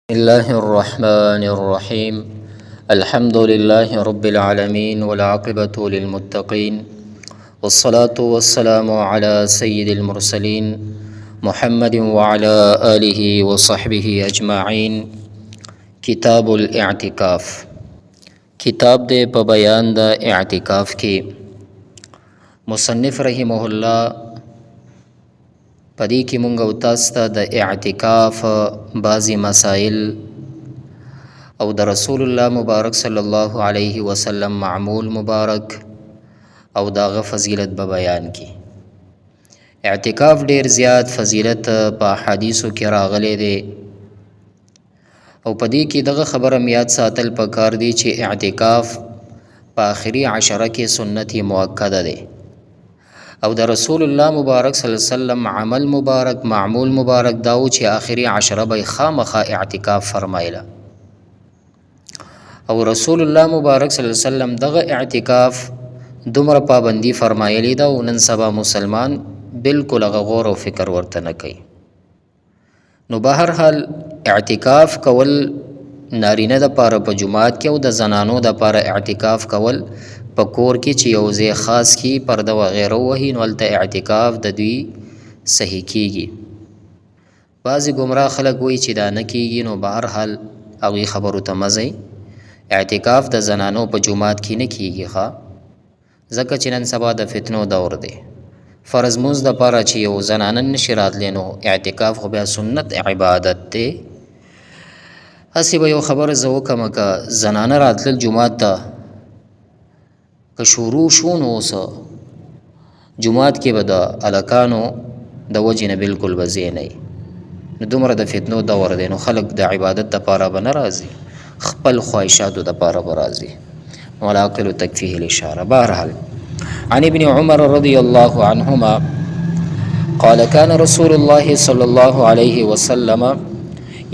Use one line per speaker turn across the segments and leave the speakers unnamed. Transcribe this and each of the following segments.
الله الرحمن الرحيم. الحمد لله رب العالمين، والعاقبة للمتقين، والصلاة والسلام على سيد المرسلين محمد وعلى آله وصحبه أجمعين. کتاب الاعتکاف، کتاب دې په بیان د اعتکاف کې. مصنف رحمه الله په دې کې مونږ او تاسو ته د اعتکاف بعضې مسایل او د رسول الله مبارک صلی الله علیه وسلم معمول مبارک او د هغه فضیلت به بیان کړي. اعتکاف ډیر زیات فضیلت په احادیثو کې راغلی دی، او په دې کې دغه خبره هم یاد ساتل پکار دی چې اعتکاف په آخري عشره کې سنت مؤکده دی، او د رسول الله مبارک صلی الله علیه وسلم عمل مبارک معمول مبارک دا و چې آخري عشره به یې خامخا اعتکاف فرمایله. او رسول الله مبارک صلی الله علیه وسلم دغه اعتکاف دومره پابندي فرمایلې ده، او نن سبا مسلمان بالکل هغه غور او فکر ورته نه کوي. نو بهر حال اعتکاف کول نارینه د پاره په جومات کې، او د زنانو د پاره اعتکاف کول په کور کې چې یو ځای خاص کی پرده وغیره ووهي، نو هلته اعتکاف د دوی صحیح کیږي. بعضې ګمراه خلک وایي چې دا نه کیږي، نو بهر حال هغوی خبرو ته مه ځئ. اعتکاف د زنانو په جومات کې نه کیږي، ښه، ځکه چې نن سبا د فتنو دور دی. فرض مونځ د پاره چې یو زنانه نشي راتلی، نو اعتکاف خو بیا سنت عبادت دی. هسې به یو خبره زه وکړم، که زنانه راتلل جومات ته، که شروع شو نو اوس جومات کې به د هلکانو د وجې نه بالکل به ځای نه وي. نو دومره د فتنو دور دی، نو خلک د عبادت دپاره به نه راځي، خپل خواهشاتو دپاره به راځي. والعاقل تکفیه الاشاره. بهرحال، عن ابن عمر رضی الله عنهما قال كان رسول الله صلى الله عليه وسلم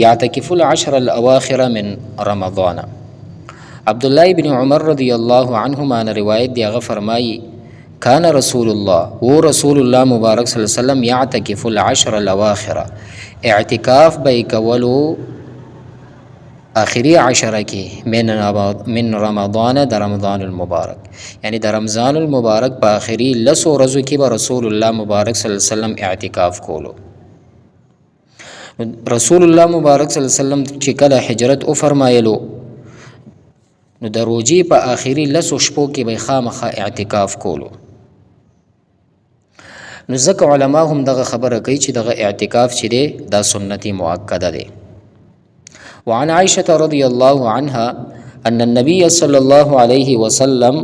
يعتكف العشر الأواخر من رمضان. عبد الله بن عمر رضی الله عنهما نه روایت دی، هغه فرمایي کان رسول الله، و رسول الله مبارک صلی الله علیه وسلم، يعتكف العشر الاواخر، اعتکاف به یې کولو آخري عشره کې، من رمضان، د رمضان المبارک، یعنی د رمضان المبارک په آخري لسو ورځو کې به رسول الله مبارک صلی الله علیه وسلم اعتکاف کولو. رسول الله مبارک صلی الله علیه وسلم چې کله هجرت وفرمایلو، نو د روژې په آخري لسو شپو کې به یې خامخا اعتکاف کولو. نو ځکه علما هم دغه خبره کوي چې دغه اعتکاف چې دی دا سنت مؤکده دی. وعن عائشة رضي الله عنها أن النبي صلى الله عليه وسلم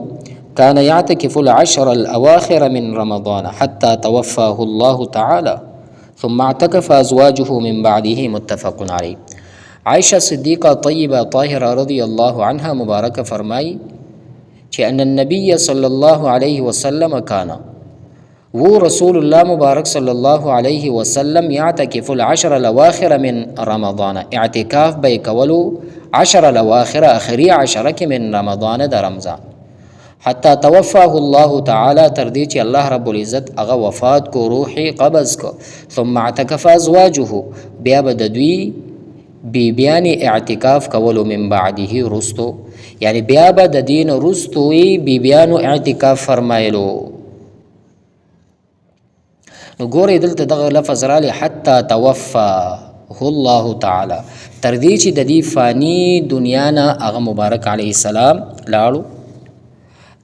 كان يعتكف العشر الأواخر من رمضان حتى توفاه الله تعالى ثم اعتكف أزواجه من بعده، متفق عليه. عائشة صدیقہ طیبہ طاہرہ رضی اللہ عنہا مبارکہ فرمائی چې ان النبي صلی الله علیه وسلم کان، وہ رسول الله مبارک صلی الله علیه وسلم، يعتكف العشر الاواخر من رمضان، اعتکاف به کولو عشر الاواخر، اخري عشره کې، من رمضان، د رمضان، حتی توفاه الله تعالی، تر دې چې الله رب العزت هغه وفات کو، روح قبض کو، ثم اعتکف ازواجه، بیا به د دوی بیبیانې اعتکاف کولو، من بعده، رستو، یعنی بیا به د دین رستو بیبیانو اعتکاف فرمایلو. نو ګورئ دلته دغه لفظ رالی حتی توفاه الله تعالی، تر دې چې د دې فانی دنیا نه هغه مبارک علیه السلام لاړو.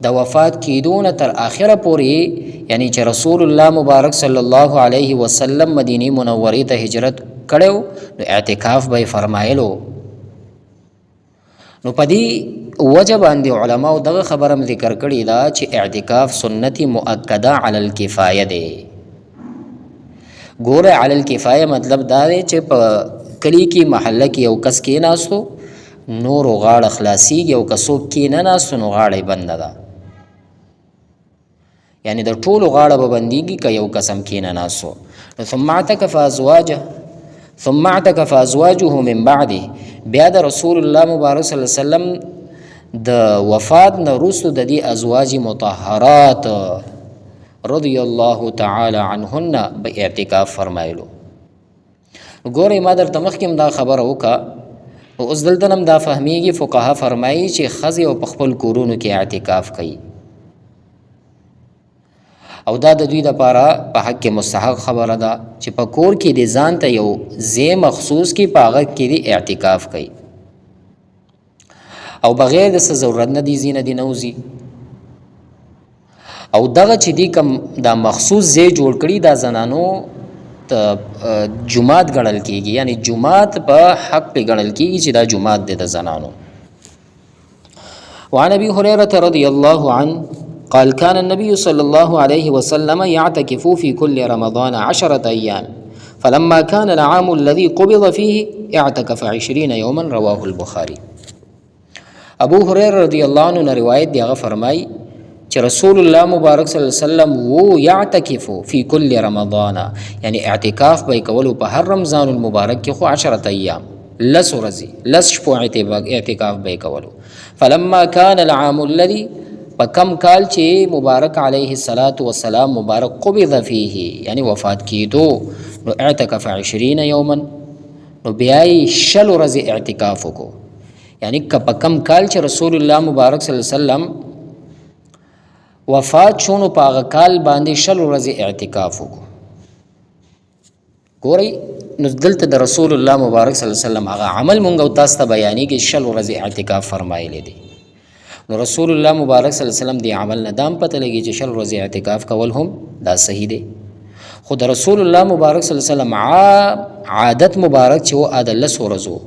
د وفات کېدو نه تر آخره پورې، یعنی چې رسول الله مبارک صلی الله علیه وسلم مدینې منورې ته هجرت کړی، نو اعتکاف به یې فرمایلو. نو په دې وجه باندې علماو دغه خبره هم ذکر کړې ده چې اعتکاف سنت مؤکده علی الکفایه دی. ګوره، علی الکفایه مطلب دا دی چې په کلی کې، محله کې یو کس کېناستو، نورو غاړه خلاصیږي، او که څوک کېنه ناستو نو غاړه یې بنده ده، یعنی د ټولو غاړه به بندیږي که یو کس هم کېنه ناستو. نو ثم اعتکف ازواجه من بعده، بیا د رسول الله مبارک صلی الله علیه وسلم د وفات نه وروسته د دې ازواج مطهرات رضی الله تعالی عنهن به اعتکاف فرمایلو. ګورئ، ما درته مخکې هم دا خبره وکړه. نو اوس دلته هم دا فهمیږي، فقها فرمایي چې ښځې او په خپل کورونو کې اعتکاف کوي، او دا د دوی دپاره په حق کې مستحق خبره ده چې په کور کې د ځان ته یو ځای مخصوص کې په هغه کې د اعتکاف کوي، او بغیر د څه ضرورت نه دی ځینه دی نه وځي. او دغه چې دی کم دا مخصوص ځای جوړ کړي دا زنانو ته جومات ګڼل کیږي، یعنی جومات په حق په ګڼل کیږي چې دا جومات دی د زنانو. وعن ابي هريره رضي الله عنه قال كان النبي صلى الله عليه وسلم يعتكف في كل رمضان 10 أيام، فلما كان العام الذي قبض فيه اعتكف 20 يوما، رواه البخاري. ابو هريره رضی الله عنه نه روایت دی، هغه فرمایي چې رسول الله مبارک صلی الله علیه وسلم وو یعتکف فی کل رمضان، یعنی اعتکاف به کولو په هر رمضان المبارک کې خو 10 ایام، لس ورځې، لس شپو اعتکاف به کولو. فلما كان العام الذي، په کم کال چې مبارک علیه الصلاة والسلام مبارک قبض فيه، یعنی وفات کیدو، نو اعتکف 20 یوما، نو بیا یې 20 ورځې اعتکاف وکړو. یعنی که په کم کال چې رسول الله مبارک صلی الله علیه وسلم وفات شو، نو په هغه کال باندې 20 ورځې اعتکاف وکړو. ګورئ نو دلته د رسول الله مبارک صلی الله علیه وسلم هغه عمل مونږ او تاسو ته بیانېږي، 20 ورځې اعتکاف فرمایلی دی. نو رسول الله مبارک صلی الله علیه وسلم دې عمل نه دام پته لګي چې 20 ورځې اعتکاف کول هم دا صحیح دی. خو د رسول الله مبارک صلی الله علیه وسلم عادت مبارک چې و د 10 ورځو،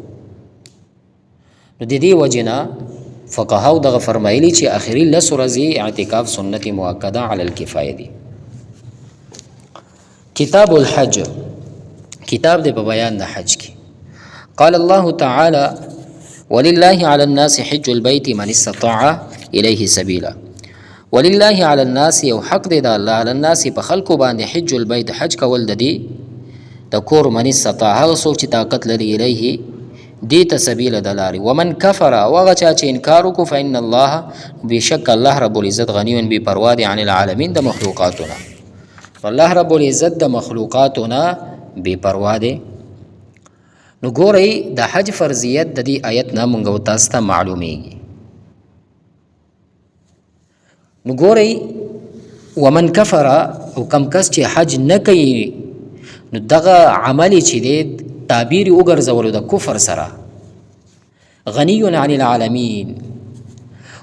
نو د دې وجې نه فقهاو دغه فرمایلی چې آخري 10 ورځې اعتکاف سنت مؤکده علی الکفایه دی. کتاب الحج، کتاب دی په بیان د حج کې. قال الله تعالی ولله على الناس حج البيت من استطاع إليه سبيلا. ولله على الناس، یو حق دی د الله، على الناس په خلکو باندې، حج البيت حج کول د دې د کور، من استطاع هغه څوک چې طاقت لري، الیه دې ته سبیل د لارې. ومن کفر، او هغه چا چې انکار وکړو، فإن الله بېشک الله رب العزت غني بې پروا دی عن العالمین د مخلوقاتو نه. الله رب العزت د مخلوقاتو نه بې پروا دی. نو ګورئ د حج فرضیت د دې آیت نه مونږ او تاسو ته معلومیږي. نو ګورئ ومن کفر، او کم کس چې حج نه کوي، نو دغه عمل چې دی تعبیر یې وګرځولو د کفر سره، غنی عن العالمین.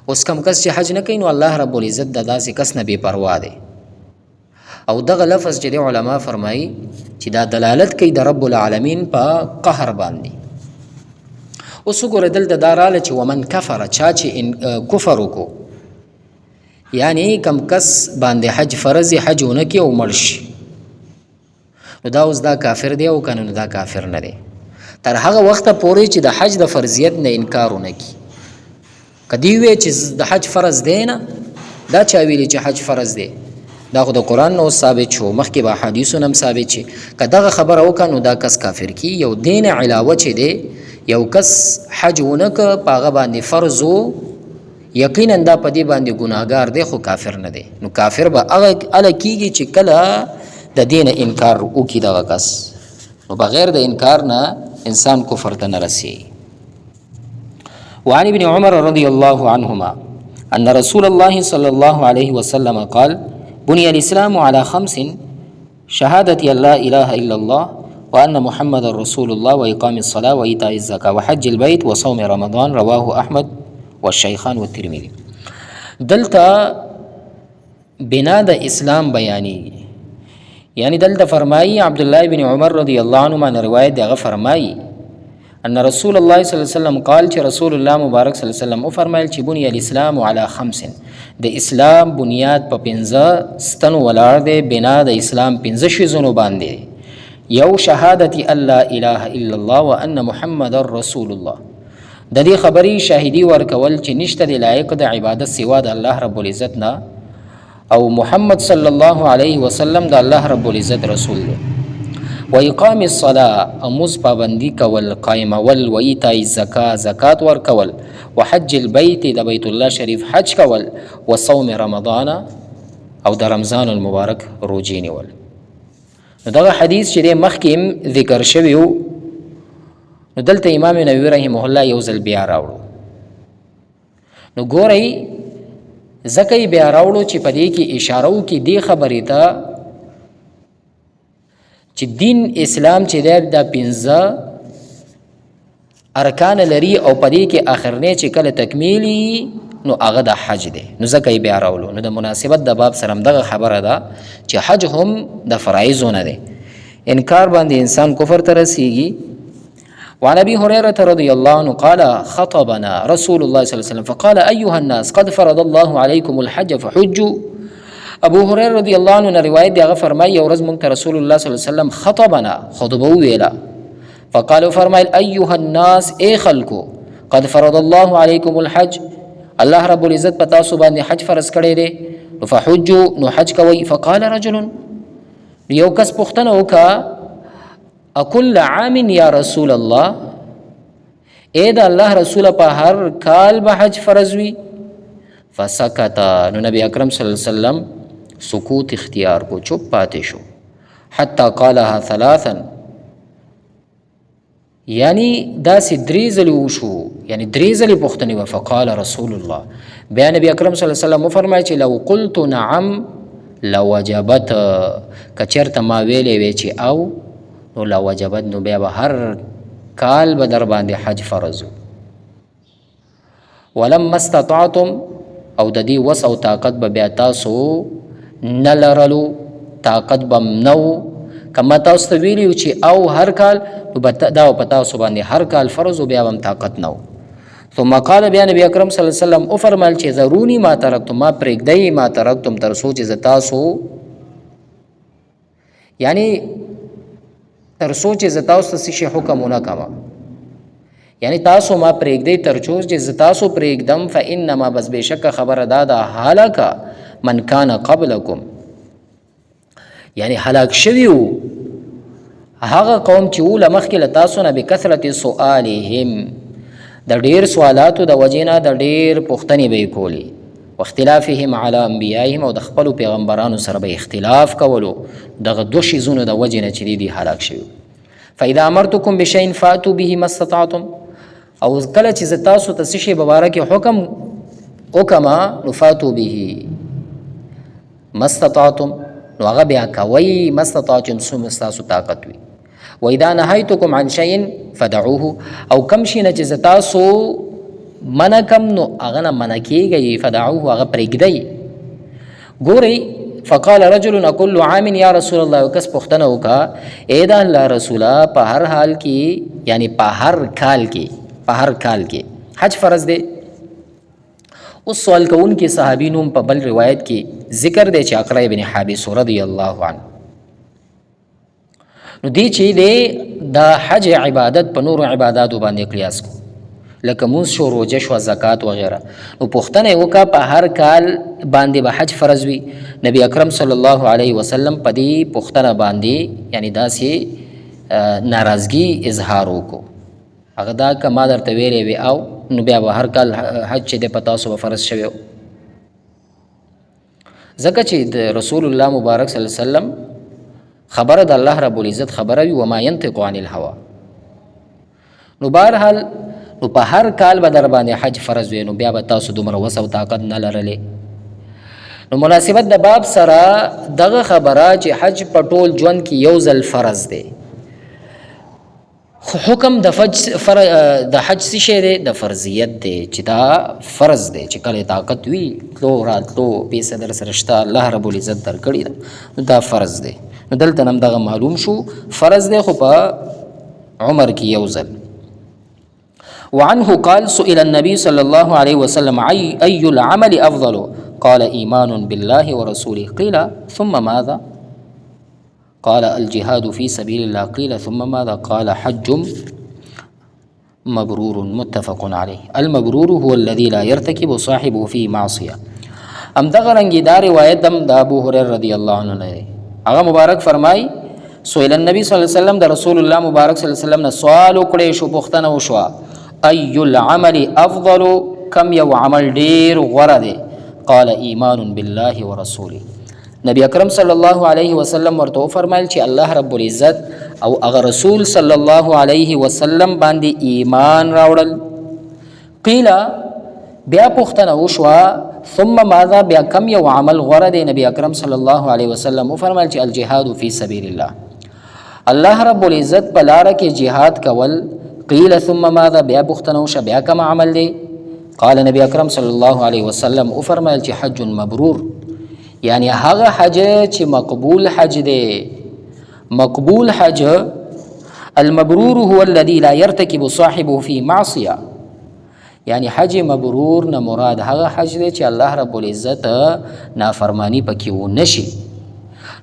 اوس کم کس چې حج نه کوي، نو الله رب العزت د داسې کس نه بې پروا دی. او دغه لفظ چې دی علما فرمایي چې دا دلالت کوي د رب العالمین په قهر باندې. اوس وګوره دلته دا راله چې ومن کفر، چا چې کفر وکړو، یعنی کم کس باندې حج فرض حج ونه کړي او مړ شي، نو دا اوس دا کافر دی او که نه؟ نو دا کافر نه دی تر هغه وخته پورې چې د حج د فرضیت نه انکار ونه کړي. که دی وی چې د حج فرض دی نه، دا چا ویلي چې حج فرض دی؟ دا خو د قرآن نه اوس ثابت شو، مخکې به احادیثو نه هم ثابت شي. که دغه خبره وکړه نو دا کس کافر کی. یو دین علاوه چې دی یو کس حج ونه که په هغه باندې فرض و، یقینا دا په دې باندې ګناهګار دی خو کافر نه دی. نو کافر به هغه هله کیږي چې کله د دین انکار وکړي دغه کس، نو بغیر د انکار نه انسان کفر ته نه رسي. وعن ابن عمر رضي الله عنهما أن رسول الله صلى الله عليه وسلم قال بني الإسلام على 5: شهادة أن لا إله إلا الله وأن محمد رسول الله وإقام الصلاة وإيتاء الزكاة وحج البيت وصوم رمضان، رواه أحمد والشيخان والترمذي. دلته بنا د اسلام بیانېږي، یعنی دلته فرمایي عبد الله بن عمر رضی الله عنهما نه روایت دی، هغه فرمایي ان رسول الله صلی الله علیه وسلم قال چې رسول الله مبارک صلی الله علیه وسلم وفرمایل چې بنی الاسلام علی 5، د اسلام بنیاد په 5 ستنو ولاړ دی، بنا د اسلام 5 شیزونو باندې. یو شهادت ان لا اله الا الله وان محمد رسول الله، د دې خبرې شاهدي ورکول چې نشته د لایق د عبادت سوا د الله رب العزت نه، او محمد صلی الله علیه وسلم د الله رب العزت رسول دی. و اقام الصلاة، او موز پابندي کول قایمول، و ایتاء الزکا زکات ورکول، و حج البیت د بیت الله شریف حج کول، و صوم رمضان او د رمضان المبارک روژې نیول. نو دغه حدیث چې دی مخکې هم ذکر شوی و، نو دلته امام نووي رحمه الله یو ځل بیا راوړو. نو ګورئ ځکه یې بیا راوړو چې په دې کې اشاره وکړي دې خبرې ته چې دین اسلام چې دی دا پنځه ارکان لري او په دې کې اخرنی چې کله تکمیلي نو هغه د حج دی. نو ځکه یې بیا راوړو. نو د مناسبت د باب سره هم دغه خبره ده چې حج هم د فرایضو نه دی. انکار باندې انسان کفر ته رسیږي. وعن ابي هريره رضي الله عنه قال خطبنا رسول الله صلى الله عليه وسلم فقال ايها الناس قد فرض الله عليكم الحج فحجوا. ابو هريره رضی الله عنه نه روایت دی، هغه فرمایي یو ورځ مونږ ته رسول الله صلی الله علیه وسلم خطبنا خطبه وویله، فقال فرمایل ايها الناس ای خلکو قد فرض الله عليكم الحج، الله رب العزت په تاسو باندې حج فرض کړی دی، فحجوا نو حج کوئ. فقال رجل، یو کس پوښتنه وکړه اکل عام یا رسول الله، ای د الله رسول په هر کال به حج فرض وي؟ فسکت، نو نبی اکرم صلی الله علیه وسلم سکوت اختیار کو، چپ پاتې شو، حتی قالها ثلاثا، یعنی داسې درې ځلې وشو، یعنی درې ځلې پوښتنې وه. فقال رسول الله، بیا نبی اکرم صلی الله علیه وسلم وفرمایل چې لو قلت نعم لوجبت، که چېرته ما ویلی وی چې او نو لوجبت، نو بیا به هر کال به در باندې حج فرض و. ولما استطعتم، او د دې وس او طاقت به بیا تاسو نه لرلو، طاقت به هم نه و. که ما تاسو ته ویلي وو چې او هر کال، نو به دا په تاسو باندې هر کال فرض و، بیا به هم طاقت نه و. ثم قال، بیا نبی اکرم صلی الله علیه وسلم وفرمایل چې ذروني ما ترکتم، ما پرېږدئ ما ترکتم، تر څو چې زه تاسو، یعنی تر څو چې زه تاسو ته څه شي حکم ونه کړم، یعنی تاسو ما پرېږدئ تر څو چې زه تاسو پرېږدم. فانما، بس بېشکه خبره دا ده، هلک من کان قبلکم، یعنی هلاک شوي وو هغه قوم چې وو له مخکې له تاسو نه، بکثرت سؤالهم، د ډېر سوالاتو د وجې نه د ډېر پوښتنې به یې کولې، واختلافهم علی انبیائهم، او د خپلو پیغمبرانو سره به اختلاف کولو، دغه دوه شیزونو د وجې نه چې دي هلاک شوي. فاذا امرتکم بشیء فاتوا به ما استطعتم، او کله چې زه تاسو ته څه شی په باره کې حکم وکړم نو فاتوا به ما استطعتم، نو هغه بیا کوئ، ما استطعتم څومره ستاسو طاقت وي. واذا نهیتکم عن شیء فدعوه، او کم شي نه چې زه تاسو منع کم نو هغه نه منع کېږئ، فدعوه هغه پرېږدئ. ګورئ فقال رجل اکل عام یا رسول الله، یو کس پوښتنه وکړه ای د الله رسوله په هر حال کې، یعنی په هر کال کې، په هر کال کې حج فرض دی؟ اوس سوال کوونکي صحابي نوم په بل روایت کې ذکر دی چې اقرع بن حابس رضی الله عنه. نو دی چې دی د حج عبادت په نورو عباداتو باندې قیاس کو، لکه مونځ شو، روژه شو، زکات وغیره. نو پوښتنه یې وکړه په هر کال باندې به حج فرض وي؟ نبی اکرم صلی الله علیه وسلم په دې پوښتنه باندې یعنی داسې ناراضګي اظهار وکړو. هغه دا که ما درته ویلی وي او نو بیا به هر کال حج چې دی په تاسو به فرض شوی و، ځکه چې د رسول الله مبارک صلی الله علیه وسلم خبره د الله رب العزت خبره وي، وما ينطق عن الهوا. نو بهرحال نو په هر کال به در باندې حج فرض وي، نو بیا به تاسو دومره وس او طاقت نه لرلې. نو مناسبت د باب سره دغه خبره چې حج په ټول ژوند کې یو ځل فرض دی، خو حکم د د حج څه شی دی؟ د فرضیت دی، چې دا فرض دی چې کله طاقت وي تلو راتلو پیسې در سره شته، الله رب العزت درکړي ده، نو دا فرض دی. نو دلته هم دغه معلوم شو فرض دی خو په عمر کې یو ځل. وعنه قال سئل النبي صلى الله عليه وسلم أي العمل أفضل؟ قال إيمان بالله ورسوله. قيل ثم ماذا؟ قال الجهاد في سبيل الله. قيل ثم ماذا؟ قال حج مبرور. متفق عليه. المبرور هو الذي لا يرتكب صاحبه فيه معصية. ام دغه رنګي دا روایت هم د ابو هريره رضی الله عنه نه دی. هغه مبارک فرمای سئل النبي صلی الله علیه وسلم، د رسول الله مبارک صلی الله علیه وسلم نه سوال وکړی شو، پوښتنه وشوه ای العمل افضل، کم یو عمل ډیر غوره دی؟ قال ایمان بالله ورسوله. نبی اکرم صلی الله علیه وسلم ورته وفرمایل چې الله رب العزت او هغه رسول صلی الله علیه وسلم باندې ایمان راوړل. قیل، بیا پوښتنه وشوه، ثم ماذا، بیا کم یو عمل غوره دی؟ نبی اکرم صلی الله علیه وسلم وفرمایل چې الجهاد فی سبیل الله، الله رب العزت په لاره کې جهاد کول. قیل ثم ماذا، بیا پوښتنه وشوه بیا کوم عمل دی؟ قال، نبی اکرم صلی الله علیه وسلم وفرمایل چې حج مبرور، یعنی هغه حج چې مقبول حج دی. مقبول حج، المبرور هو الذي لا يرتكب صاحبه في معصيه، یعنی حج مبرور نه مراد هغه حج دی چې الله رب العزت نافرمانی پکې ونشي.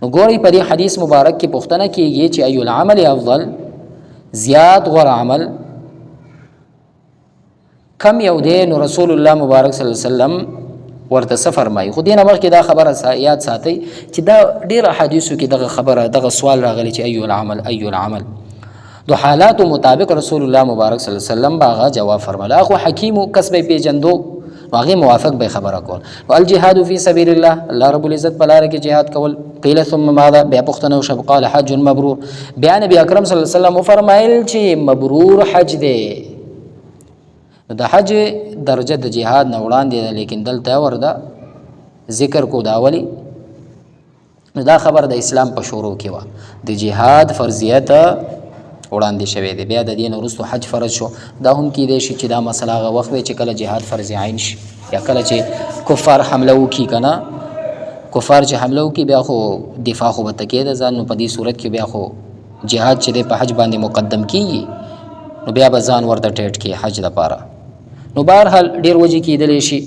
نو ګورئ په دې حدیث مبارک کې پوښتنه کیږي چې ای العمل افضل، زیات غوره عمل کم یو دی؟ نو رسول الله مبارک صلی الله علیه وسلم ورته څه فرمایي؟ خو دې نه مخکې دا خبره یاد ساتئ چې دا ډېر احادیثو کې دغه خبره، دغه سوال راغلی چې ای العمل، ای العمل. د حالاتو مطابق رسول الله مبارک صلی الله علیه وسلم به هغه جواب فرمایل. خو حکیمو کس به پیژندو، نو هغې موافق به خبره کول. الجهاد فی سبیل الله، الله رب العزت په لاره کې جهاد کول. قیل ثم ماذا، بیا پوښتنه وشوه، قال حج مبرور. بیا نبی اکرم صلی الله علیه وسلم وفرمایل چې مبرور حج دی. نو د حج درجه د جهاد نه وړاندې ده، لیکن دلته ورده ذکر کو دا ولي؟ نو دا خبر د اسلام په شروع کې وه، د جهاد فرضیت وړاندې شوی دی، بیا د دې نه وروسته حج فرض شو. دا هم کیدای شي چې دا مسله هغه وخت وي چې کله جهاد فرض عین شي، یا کله چې کفار حمله وکړي. که نه کفار چې حمله وکړي بیا خو دفاع خو به ته کې د ځان، نو په دې صورت کې بیا خو جهاد چې دی په حج باندې مقدم کیږي، نو بیا به ځان ورته ټیټ کړي حج دپاره. نو بهرحال ډېر وجې کېدلی شي.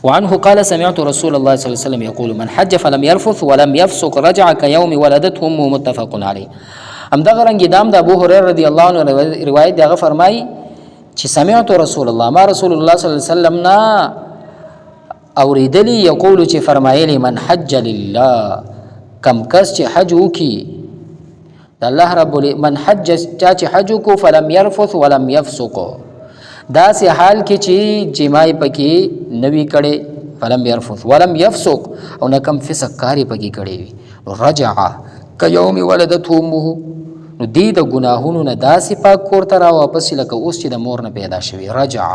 وعنه قال سمعت رسول الله صلى الله عليه وسلم يقول من حج فلم يرفث ولم يفسق رجع كيوم ولدته امه، متفق عليه. هم دغه رنګ دام د ابو هريره رضی الله عنه روایت دی، هغه فرمایي چې سمعت رسول الله، ما رسول الله صلی الله علیه وسلم نه اوریدلی، یقول چې فرمایلی، من حج لله، کم کس چې حج وکي د الله رب، من حج، چا چې حج وکړو، فلم يرفث ولم يفسق، داسې حال کې چې جماع پکې نوي کړي، فلم يرفث ولم يفسق، او نه کم فسق کاری پکې کړي وي، رجع کيوم ولدته امه، نو دی د ګناهونو نه داسې پاک کور ته را واپس لکه اوس چې د مور نه پیدا شوی. رجع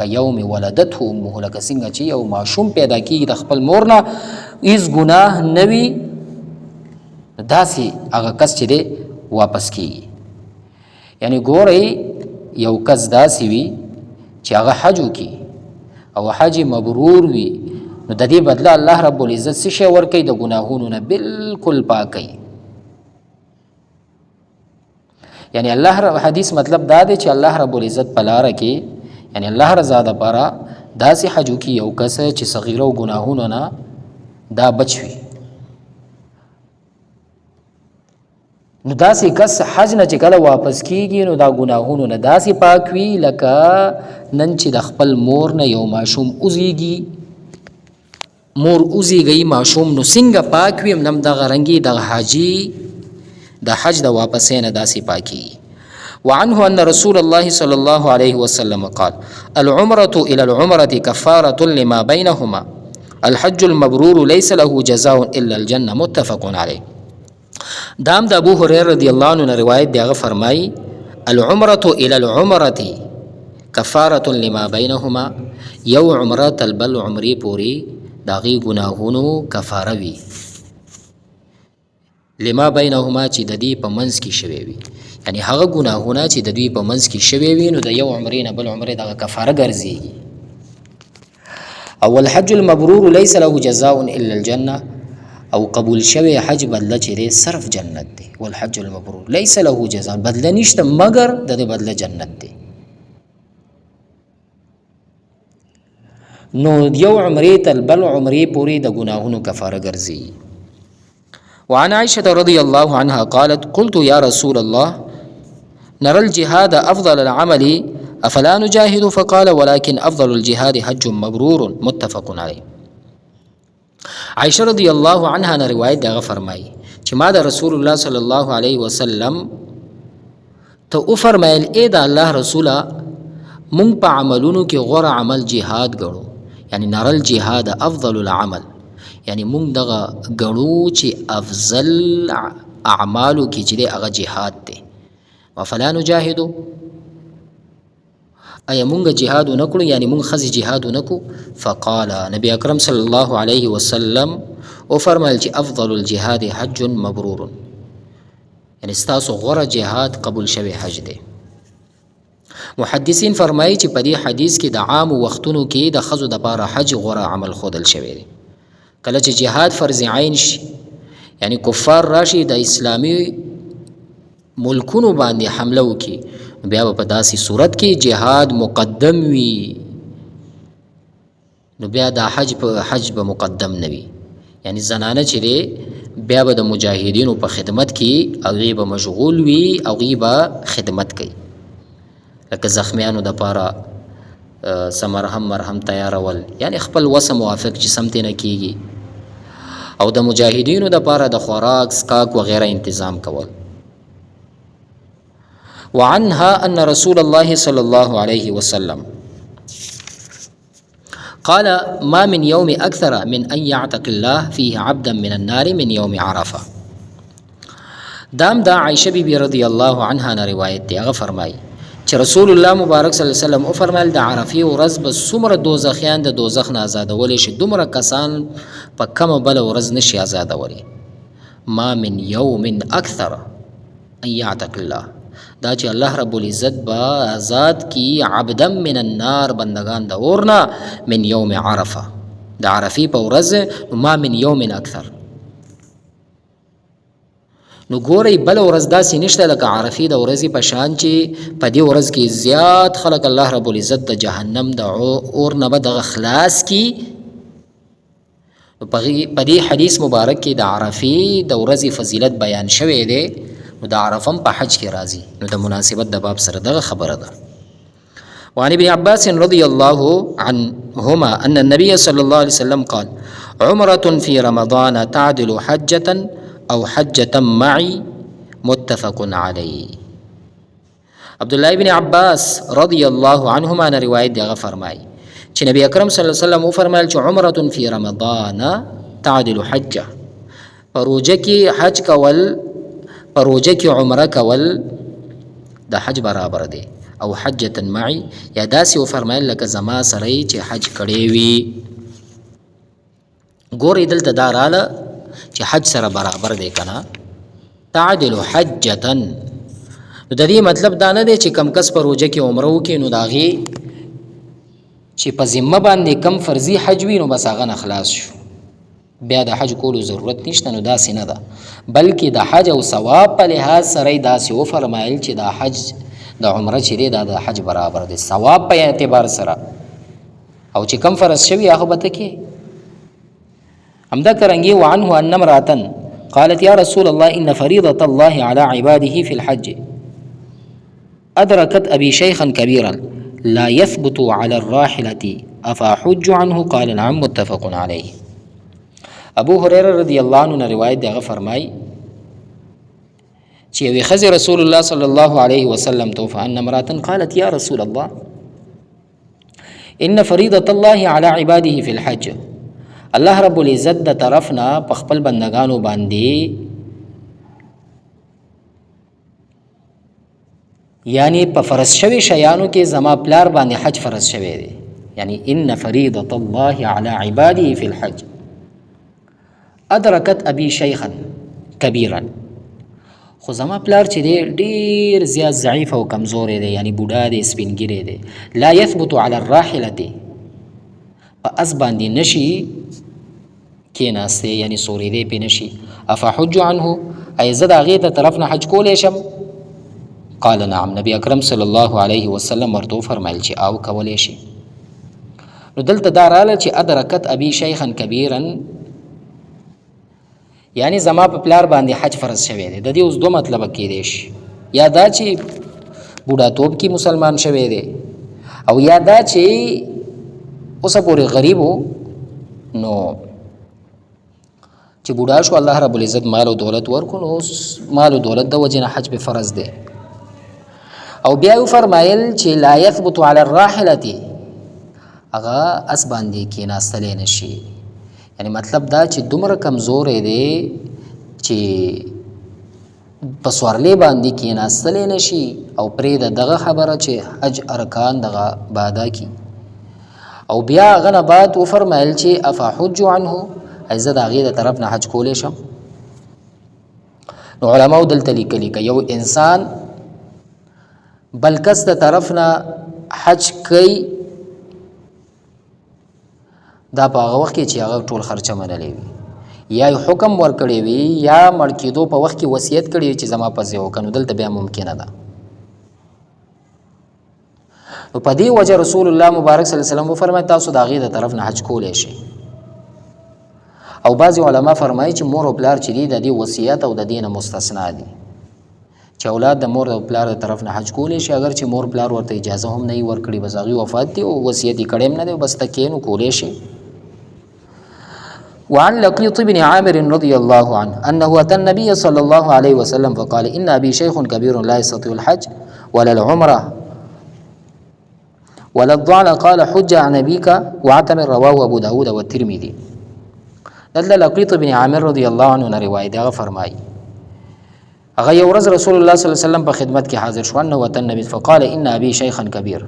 کيوم ولدته امه، لکه څنګه چې یو ماشوم پیدا کیږي د خپل مور نه، هیڅ ګناه نه وي، داسې هغه کس چې دی واپس کیږي. یعنی ګورئ یو کس داسې وي چې هغه حج وکړي او حج مبرور وي، نو د دې بدله الله رب العزت څه شی ورکوي؟ د ګناهونو نه بالکل پاکوي. یعنی الله رب، حدیث مطلب دا دی چې الله رب العزت په لاره کې، یعنی الله رضا د پاره داسې حج وکړي یو کس چې صغیره او ګناهونو نه دا بچ وي، نو داسې کس حج نه چې کله واپس کیږي نو دا ګناهونو نه داسې پاک وي لکه نن چې د خپل مور نه یو ماشوم وزیږي، مور وزیږي ماشوم نو څنګه پاک وي، هم دغه رنګي دغه حاجي د حج د واپسۍ نه داسې پاکیږي. وعنه أن رسول الله صلى الله عليه وسلم قال العمرة إلى العمرة كفارة لما بينهما، الحج المبرور ليس له جزاء إلا الجنة، متفق عليه. دام د ابو هريره رضی الله عنه روایت دی، هغه فرمایي العمرة إلى العمرة کفارة لما بينهما، یو عمره تل بل عمرې پورې د هغې ګناهونو کفاره وي، لما بینهما چې د دې په منځ کې شوی وي، یعنی هغه ګناهونه چې د دوی په منځ کې شوی وي نو د یو عمرې نه بل عمرې دغه کفاره ګرځېږي. او الحج المبرور ليس له جزاء الا الجنه، او قبول شوی حج بدله چې دی صرف جنت دی. والحج المبرور ليس له جزاء، بدله نشته مګر د دې بدله جنت دی. نو یو عمرې تل بل عمرې پورې د ګناهونو کفاره ګرځي. وعن عائشة رضي الله عنها قالت قلت يا رسول الله نرى الجهاد أفضل العمل أفلا نجاهد؟ فقال ولكن أفضل الجهاد حج مبرور، متفق عليه. عائشة رضی الله عنها نه روایت دغه فرمایي چې ما د رسول الله صلی الله علیه وسلم ته وفرمایل ای د الله رسوله، مونږ په عملونو کې غوره عمل جهاد ګڼو، یعنی نرى الجهاد افضل العمل، یعنی مونږ دغه ګڼو چې افضل اعمالو کې چې دی هغه جهاد دی. وفلا نجاهدو، ایا مونږ جهاد ونه کړو، یعنی مونږ ښځې جهاد ونه کړو؟ فقال، نبی اکرم صلی الله علیه وسلم وفرمایل چې افضل الجهاد حج مبرور، یعنی ستاسو غوره جهاد قبول شوی حج دی. محدثین فرمایي چې په دې حدیث کې د عامو وختونو کې د ښځو دپاره حج غوره عمل ښودل شوی دی. کله چې جهاد فرض عین شي، یعنی کفار راشي د اسلامي ملکونو باندې حمله وکړي، بیا به په داسې صورت کې جهاد مقدم وي، نو بیا دا حج په حج به مقدم نه وي. یعنی زنانه چې دی بیا به د مجاهدینو په خدمت کې هغوی به مشغول وي، هغوی به خدمت کوي، لکه زخمیانو دپاره څه مرهم مرهم تیارول، یعنی خپل وسه موافق چې سم ترې نه کېږي، او د مجاهدینو دپاره د خوراک څښاک وغیره انتظام کول. وعنها أن رسول الله صلى الله عليه وسلم قال ما من يوم أكثر من أن يعتق الله فيه عبدا من النار من يوم عرفة. دام دا عائشة بی بی رضی الله عنها نه روایت دی، هغه فرمایي چې رسول الله مبارک صلی الله علیه وسلم وفرمایل د عرفې ورځ به څومره دوزخیان د دوزخ نه آزادولی شي، دومره کسان په کومه بله ورځ نشي آزادولی. ما من يوم أكثر أن يعتق الله، دا چې الله رب العزت به آزاد کی عبدا من النار، بندگان د اور نه، من یوم عرفه، د عرفې په ورځ، ما من یوم اکثر. نو ګورئ بله ورځ داسې نشته لکه عرفې د ورځې په شان چې په دې ورځ کې زیات خلک الله رب العزت د جهنم د اور نه به دغه خلاص کی. په دې حدیث مبارک کې د عرفې د ورځې فضیلت بیان شوی دی، نو د عرفه هم په حج کې راځي، نو د مناسبت د باب سره دغه خبره ده. وعن ابن عباس رضي الله عنهما أن النبي صلى الله عليه وسلم قال عمرة في رمضان تعدل حجة أو حجة معي متفق عليه. عبد الله بن عباس رضي الله عنهما نه روایت دی، هغه فرمایي چې نبی اکرم صلی الله علیه وسلم وفرمایل چې عمرة في رمضان تعدل حجة، په روژه کې حج کول، په روژه کې عمره کول د حج برابر دی، او حجة معي، یا داسې وفرمایل لکه زما سره یې چې حج کړی وي. ګورئ دلته دا راله چې حج سره برابر دی که نه، تعدل حجة، نو د دې مطلب دا نه دی چې کم کس په روژه کې عمره وکړي نو د هغې چې په ذمه باندې کم فرضي حج وي نو بس هغه نه خلاص شو، بیا د حج کولو ضرورت نشته، نو داسې نه ده، بلکې د حج او ثواب په لحاظ سره یې داسې وفرمایل چې دا حج د عمره چې دی دا د حج برابر دی ثواب په اعتبار سره، او چې کم فرض شوي هغه به ته کې. همدا کرنګي وعنه أن امرأة قالت يا رسول الله إن فريضة الله على عباده في الحج أدركت أبي شيخا كبيرا لا يثبت على الراحلة أفأحج عنه؟ قال نعم، متفق عليه. ابو هريره رضی الله عنه نه روایت دی، هغه فرمایي چې یوې ښځې رسول الله صلی الله علیه وسلم ته وفرمایل، أن امرأة قالت يا رسول الله إن فريضة الله على عباده في الحج، الله رب العزت د طرف نه په خپل بندگانو باندې یعنی په فرض شوی شیانو کې زما پلار باندې حج فرض شوی دی، یعنی ان فریضة الله على عباده في الحج ادرکت ابي شیخا کبیرا، خو زما پلار چې دی ډیر زیات ضعیف او کمزوری دی، یعنی بوډا دی، سپین ږیری دی، لا یثبت علی الراحلة، په اس باندې نشي کېناستی، یعنی سورېدی پې نشي، افحج عنه، ای زه د هغې د طرف نه حج کولی شم؟ قال نعم، نبی اکرم صلی الله علیه وسلم ورته وفرمایل چې او کولی شي. نو دلته دا راله چې ادرکت ابي شیخا کبیرا، یعنی زما په پلار باندې حج فرض شوی دی. د دې اوس دوه مطلبه کېدی شي، یا دا چې بوډاتوب کې مسلمان شوی دی، او یا دا چې اوسه پورې غریب و، نو چې بوډا شو الله رب العزت مال او دولت ورکړو، نو اوس مال او دولت د وجې نه حج به فرض دی. او بیا یې وفرمایل چې لا یثبت علی الراحلة، هغه اس باندې کېناستلی نه شي، یعنی مطلب دا چې دومره کمزوری دی چې په سوارلې باندې کېناستلی نه شي او پرېږده دغه خبره چې حج ارکان دغه به ادا کړي. او بیا هغه نه بعد وفرمایل چې افحج عنه، ای زه د هغې د طرف نه حج کولی شم؟ نو علماو دلته لیکلي که یو انسان بل کس د طرف نه حج کوي، دا په هغه وخت کې چې هغه ټول خرچه منلې وي، یا یې حکم ورکړی وي، یا مړ کېدو په وخت کې وصیت کړی وي چې زما په ځای وکړه، نو دلته بیا ممکنه ده. نو په دې وجه رسول الله مبارک صلی الله علیه وسلم وفرمایل تاسو د هغې د طرف نه حج کولی شئ. او بعضې علما فرمایي چې مور او پلار چې دي د دې وصیت او د دې نه مستثنا دي، چې اولاد د مور او پلار د طرف نه حج کولی شي، اگر چې مور پلار ورته اجازه هم نه وي ورکړي، بس هغوی وفات دي او وصیت یې کړی هم نه دی، بس ته کښېنو کولی شي. وعن لقيط بن عامر رضي الله عنه أنه أتى النبي صلى الله عليه وسلم فقال إن أبي شيخ كبير لا يستطيع الحج ولا العمرة ولا الضعن، قال حج عن أبيك واعتمر، رواه أبو داود والترمذي. دلته لقيط بن عامر رضي الله عنه نه روایت هغه فرمایي هغه یو ورځ رسول الله صلی الله علیه وسلم په خدمت کې حاضر شو، انه وتن النبي فقال ان ابي شيخا كبير،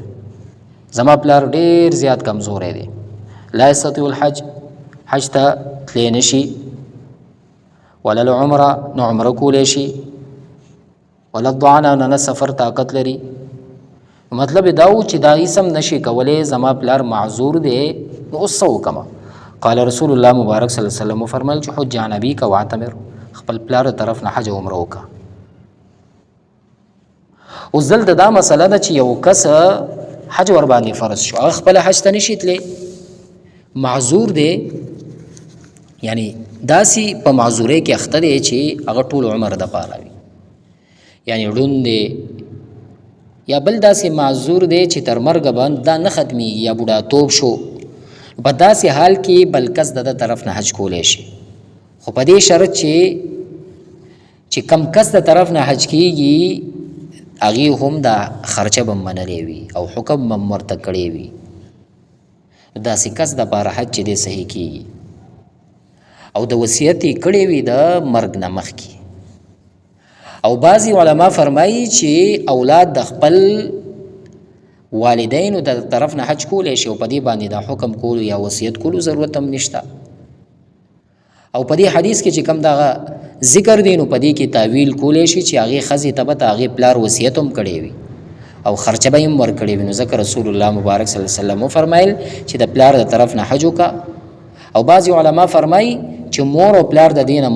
زما پلار ډیر زیات کمزوری دی، لا يستطيع الحج، حج ته تللی نشي، ولا العمره، نه عمره کولی شي، ولا الضعنه، نه سفر طاقت لري. مطلب دا و چې دا هیڅ هم نشي کولی، زما پلار معذور دی، نو اوس څه وکړم؟ قال رسول الله مبارک صلی الله علیه وسلم وفرمایل چې حج عن ابیک واعتمر، خپل پلار طرف نه حج او عمره وکړه. اوس دلته دا مسله ده چې یو کس حج ور باندې فرض شو، هغه خپل حج ته نشي تللی، معذور دی، یعنی داسې په معذورۍ کې اخته دی چې هغه ټول عمر د پاره وي، یعنی ړوند دی یا بل داسې معذور دی چې تر مرګه باندې دا نه ختمیږي، یا بوډاتوب شو، په داسې حال کې بل کس د ده طرف نه حج کولی شي، خو په دې شرط چې کم کس د طرف نه حج کیږي هغې هم دا خرچه به منلی وي او حکم به ورته کړی وي، داسې کس د پاره حج چې دی صحیح کیږي او د وصیت یې کړی وي د مرګ نه مخکې. او بعضی علما فرمایي چې اولاد د خپل والدینو د طرف نه حج کولی شي او په دې باندې د حکم کولو یا وصیت کولو ضرورت هم نشته. او په دې حدیث کې چې کوم دغه ذکر دی نو په دې کې تاویل کولی شي چې هغې ښځې ته به د هغې پلار وصیت هم کړی وي او خرچه به یې هم ورکړې وي، نو ځکه رسول الله مبارک صلی الله علیه وسلم وفرمایل چې د پلار د طرف نه حج وکړه. او بعضې علما فرمایي چې مور او پلار د دې نه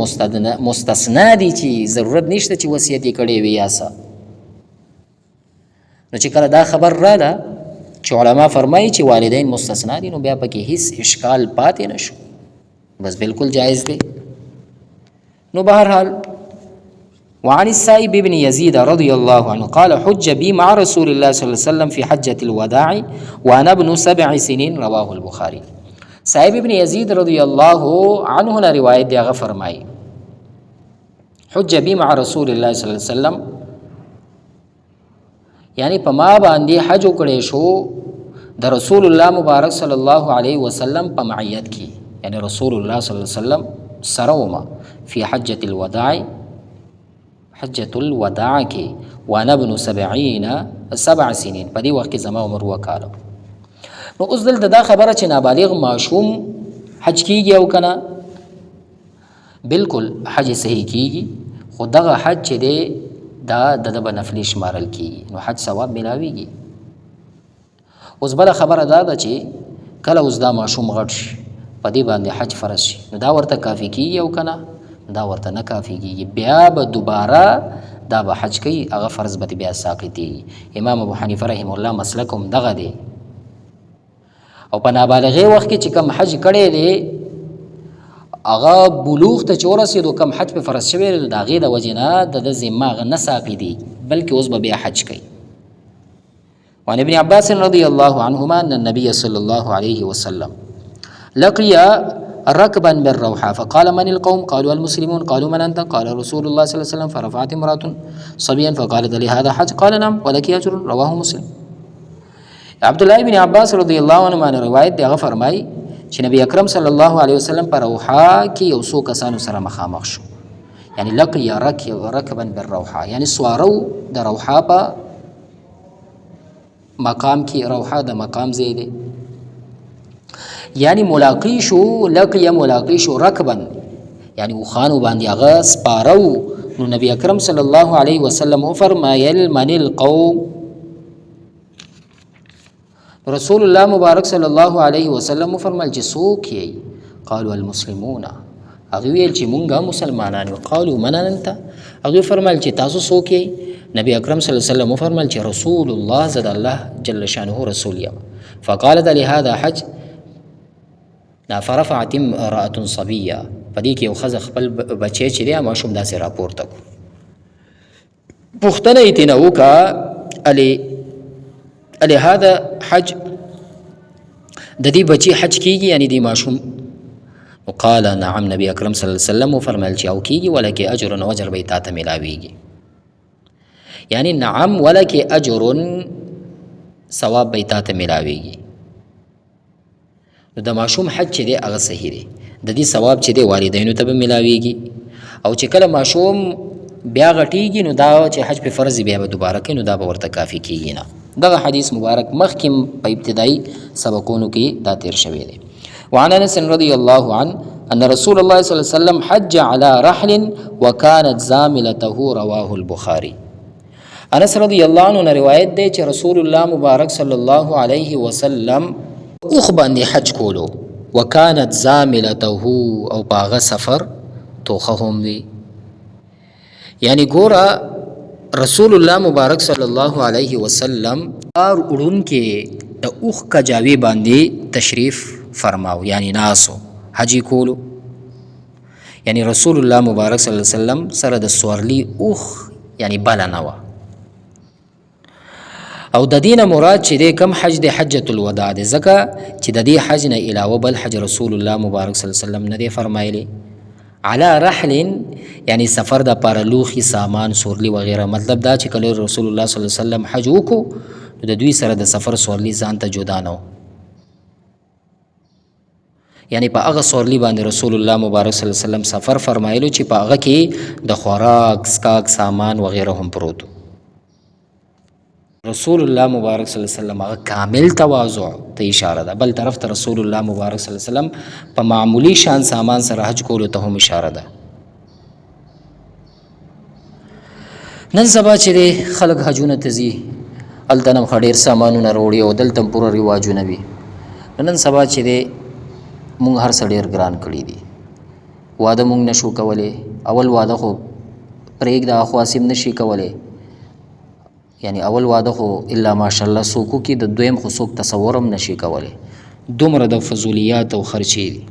مستثنا دي چې ضرورت نشته چې وصیت یې کړی وي یا څه. نو چې کله دا خبر راله چې علما فرمایي چې والدین مستثنا دي، نو بیا پکې هیڅ اشکال پاتې نه شو، بس بالکل جایز دی. نو بهرحال وعن السائب بن يزيد رضي الله عنه قال حج بي مع رسول الله صلى الله عليه وسلم في حجة الوداع وأنا ابن 7 سنين، رواه البخاري. سائب بن يزيد رضي الله عنه نه روایت دی، هغه فرمایي حج بي مع رسول الله صلى الله عليه وسلم، یعنی په ما باندې حج وکړی شو د رسول الله مبارک صلی الله علیه وسلم په معیت کې، یعنی رسول الله صلی الله علیه وسلم سره ومه فی حجة الوداع، حجة الوداع کې، وانا ابن 7 سنين، په دې وخت کې زما عمر 7 کاله. نو اوس دلته دا خبره چې نابالغ ماشوم حج کیږي او که نه، بالکل حج صحیح کیږي، خو دغه حج چې دی دا د ده به نفلي شمارل کیږي، نو حج ثواب ملاویږي. اوس بله خبره دا ده چې کله اوس دا ماشوم غټ شي په دې باندې حج فرض شي، نو دا ورته کافي کیږي او که نه؟ دا ورته نه کافي کیږي، بیا به دوباره دا به حج کوي، هغه فرض به بیا ساقطیږي. امام ابو حنیفه رحمه الله مسلک هم دغه دی. او په نابالغې وخت کې چې کوم حج کړی دی هغه بلوغ ته چې ورسېدو کوم حج په فرض شوی دی، د هغې د وجې نه د ده ذمه هغه نه ساقطېږي، بلکې اوس به بیا حج کوي. وعن ابن عباس رضي الله عنهما أن النبي صلى الله عليه وسلم لقي ركبا بالروحة فقال من القوم؟ قالوا المسلمون. قالوا من أنت؟ قال رسول الله صلى الله عليه وسلم. فرفعت امرأة صبيا فقالت لي هذا حج؟ قال نعم ولك أجر، رواه مسلم. عبد الله بن عباس رضی الله عنهما نه روایت دی، هغه فرمایي چې نبی اکرم صلی الله علیه وسلم په روحا کې یو څو کسانو سره مخامخ شو، یعنی لقي رکبا بالروحا، یعنی سوارو د روحا په مقام کې، روحا د مقام ځای دی، یعنی ملاقی شو، لقي ملاقی شو رکبا، یعنی اوښانو باندې هغه سپاره وو. نو نبی اکرم صلی الله علیه وسلم وفرمایل من القوم، رسول الله مبارک صلی الله علیه وسلم وفرمایل چې څوک یې؟ قالوا المسلمون، هغوی ویل چې مونږ مسلمانان یو. قالوا من انت، هغوی فرمایل چې تاسو څوک یې؟ نبی اکرم صلی الله علیه وسلم وفرمایل چې رسول الله، زه د الله جل شانه رسول یم. فقالت لهذا حج، دا فرفعت امرأة صبیه، په دې کې یو ښځه خپل بچی چې دی ماشوم داسې راپورته کړو. پوښتنه یې ترېنه وکړه الی هذا حج، د دې بچي حج کېږي یعنې دې ماشوم؟ وقال نعم، نبی اکرم صلی الله علیه وسلم وفرمایل چې او کېږي، ولکه اجر او اجر به یې تا ته میلاویږي، یعنی نعم ولکه اجر، ثواب به یې تا ته میلاویږي. نو د ماشوم حج چې دی هغه صحیح دی، د دې ثواب چې دی والدینو ته به میلاویږي. او چې کله ماشوم بیا غټیږي نو دا چې حج په فرض بیا به دوباره کوي، نو دا به ورته کافي کیږي نه. دغه حدیث مبارک مخکې په ابتدایي سبقونو کې دا تیر شوی دی. وعن انس رضی الله عنه ان رسول الله صلی الله علیه وسلم حج على رحل وكانت زاملته، رواه البخاري. انس رضی الله عنه روایت دی چې رسول الله مبارک صلی الله علیه وسلم اوښ باندې حج کولو، وکانت زاملته، او په هغه سفر توښه هم وي. یعنی ګوره رسول الله مبارک صلی الله علیه وسلم بار وړونکی د اوښ کجاوې باندې تشریف فرماو، یعنی ناسو حج یې کولو. یعنی رسول الله مبارک صلی الله علیه وسلم سره د سورلی اوښ یعنی بله نه وه. او د دې نه مراد چې دی کم حج دی، حجة الوداع دی، ځکه چې د دې حج نه علاوه بل حج رسول الله مبارک صلی الله علیه وسلم نه دی فرمایلی. علی رحل یعنی سفر د پاره لوښي، سامان، سورلی وغیره. مطلب دا چې کله رسول الله صلی الله علیه وسلم حج وکړو نو د دوی سره د سفر سورلی ځان ته جدا نه و، یعنی په هغه سورلی باندې رسول الله مبارک صلی الله علیه وسلم سفر فرمایلو چې په هغه کې د خوراک، څښاک سامان وغیره هم پروت و. رسول الله مبارک صلی الله علیه وسلم هغه کامل تواضع ته اشاره ده، بل طرف ته رسول الله مبارک صلی الله علیه وسلم په معمولی شان سامان سره حج کولو ته هم اشاره ده. نن سبا چې دی خلک حجونه ته ځي، هلته هم ښه ډېر سامانونه راوړي او دلته هم پوره رواجونه وي. نن سبا چې دی موږ هر څه ډېر ګران کړي دي. واده موږ نشو کولی، اول واده خو پرېږده، هاخوا هسې هم نشي کولی، یعنی اول واده خو الا ماشاءالله څوک وکړي، د دویم خو څوک تصور هم نشي کولی، دومره د فضولیات او خرچې دي.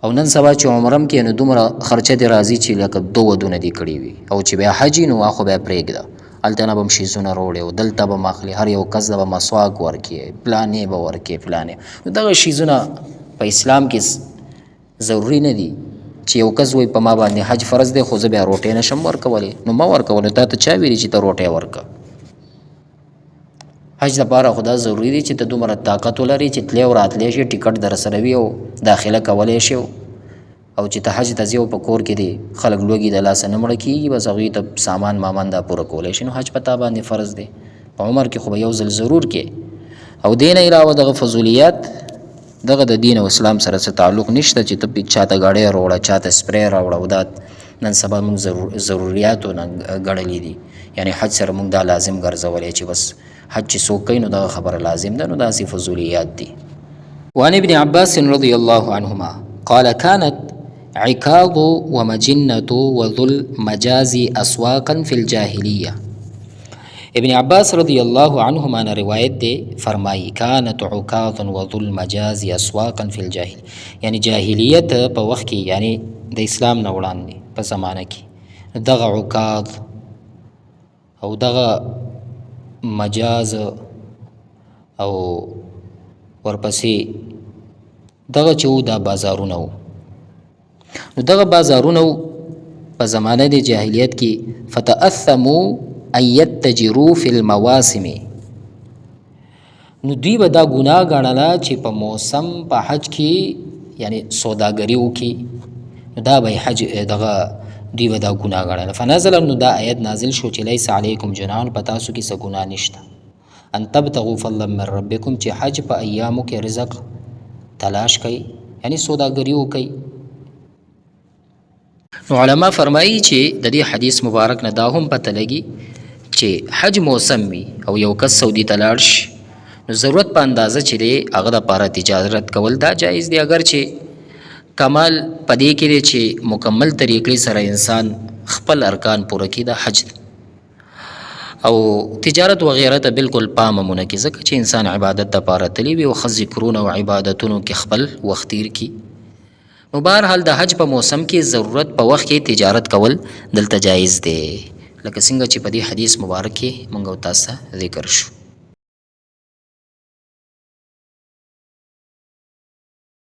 او نن سبا چې عمره هم کوې نو دومره خرچه دې راځي چې لکه دوه ودونه دې کړي وي، او چې بیا حج نو هغه خو بیا پرېږده، هلته نه به هم شیزونه راوړې او دلته به هم اخلي، هر یو کس ته به مسواک ورکې، پلانې به ورکې، پلانې. نو دغه شیزونه په اسلام کې ضروري نه دي چې یو کس وایي په ما باندې حج فرض دی خو زه بیا روټۍ نه شم ورکولی، نو مه ورکوه. نو تا ته چا ویلي چې ته روټۍ ورکړه؟ حج دپاره خو دا ضروري دی چې ته دومره طاقت ولرې چې تللی او راتلی شې، ټیکټ در سره وي او داخله کولی شې، او چې ته حج ته ځې او په کور کې دې خلک لوږې د لاسه نه مړه کېږي، بس هغوی ته سامان مامان دا پوره کولی شي. نو حج په تا باندې فرض دی، په عمر کې خو به یو ځل ضرور کې. او دې نه علاوه دغه فضولیات دغه د دین او اسلام سره څه تعلق نشته چې ته چاته ګاډی راوړه، چاته سپری راوړه، او دا نن سبا موږ ضروریاتو نه ګڼلي دي. یعنی حج سره موږ دا لازم ګرځولی چې بس حج چې څوک کوي نو دغه خبره لازم ده، نو داسې فضولیات دي. وعن ابن عباس رضی الله عنهما قال كانت عكاظ ومجنة وذو المجاز أسواقا في الجاهلية. ابن عباس رضی الله عنهما نه روایت دی، فرمایي كانت عكاظ وذو المجاز أسواقا في الجاهلية، یعنی جاهلیت په وخت کې، یعنی د اسلام نه وړاندې په زمانه کې دغه عکاظ او دغه مجاز او ورپسې دغه چې وو دا بازارونه وو. نو دغه بازارونه وو په زمانه د جاهلیت کې، فتأثموا أن يتجروا في المواسم، نو دوی به دا ګناه ګڼله چې په موسم په حج کې یعنی سوداګري وکړي، نو دا به حج دغه دوی به دا ګناه ګڼله. فنزل، نو دا آیت نازل شو چې لیس علیکم جناح، په تاسو کې څه ګناه نشته، ان تبتغوا فضلا من ربکم، چې حج په ایامو کې رزق تلاش کوي، یعنی سوداګري وکړي. نو علما فرمایي چې د دې حدیث مبارک نه دا هم پته لګي چې حج موسم وي او یو کس سعودي ته لاړ شي، نو ضرورت په اندازه چې دی هغه دپاره تجارت کول دا جایز دی، اګر چې کمال په دې کې دی چې مکمل طریقې سره انسان خپل ارکان پوره کړي د حج او تجارت وغیره ته بالکل پام هم ونه کړي، ځکه چې انسان عبادت دپاره تللی وي او ښه ذکرونه او عبادتونو کې خپل وخت تېر کړي. نو بهرحال د حج په موسم کې ضرورت په وخت کې تجارت کول دلته جایز دی، لکه څنګه چې په دې حدیث مبارک کې مونږ او تاسو ته ذکر شو.